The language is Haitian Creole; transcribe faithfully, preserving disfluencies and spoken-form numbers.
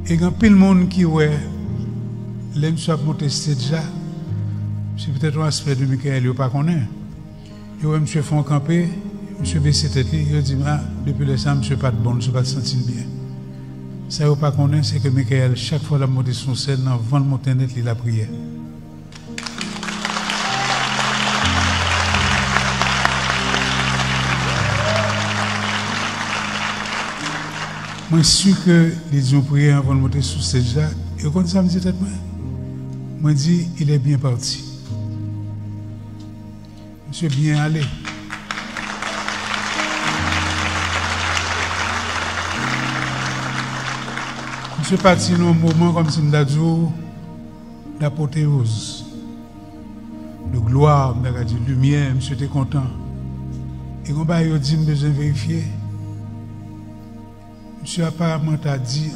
E gen anpil moun ki wè, lè misye ap monte stage la, se petèt yon aspè de Michael yo pa konnen. Yo wè misye fè yon kanpe, misye bese tèt li, yo di, "A, depi lè sa, misye pa t bon, misye pa t santi l byen." Sa yo pa konnen, se ke Michael, chak fwa l ap monte sou sèn, anvan l monte nèt, li lapriyè. Mwen si ke li di yon priyè anvan l monte sou stage la. E w konn sa m di tèt mwen? Mwen di, "Il est bien parti." Misye byen ale. Misye pati nan yon moman kòmsi m ta di w, dapoteyoz, de glwa, m ta ka di limyè, misye te kontan. E gon bagay yo di m bezwen verifye. Misye aparamman ta di